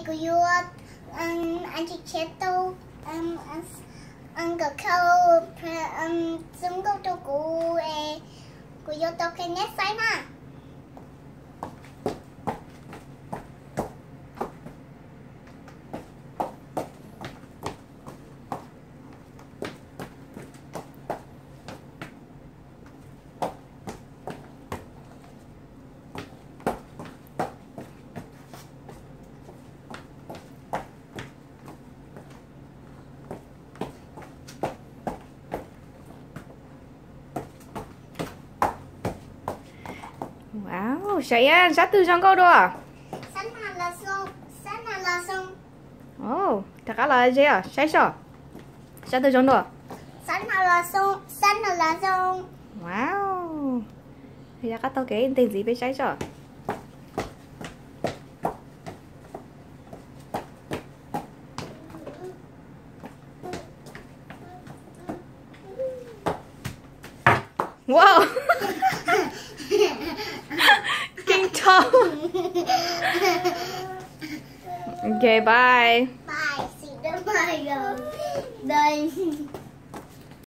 Kuv yuav, um, ăn tsis khiav tau, um, um, nkawm khau, um, zoo nkauj rau kuv es kuv yuav tau qhia neb saib na. Wow, Sab Yaj, sab twg zoo nkauj dua? Sab na los zoo, sab na los zoo. Rov qab los ze os, saib soj. Sab twg zoo dua? Sab na los zoo, sab na los zoo. Wow. Yog qab taug kev nteg ntxiv peb saib soj. Wow. Keej tshaj. Ok, bye. Bye, see you tomorrow. Bye.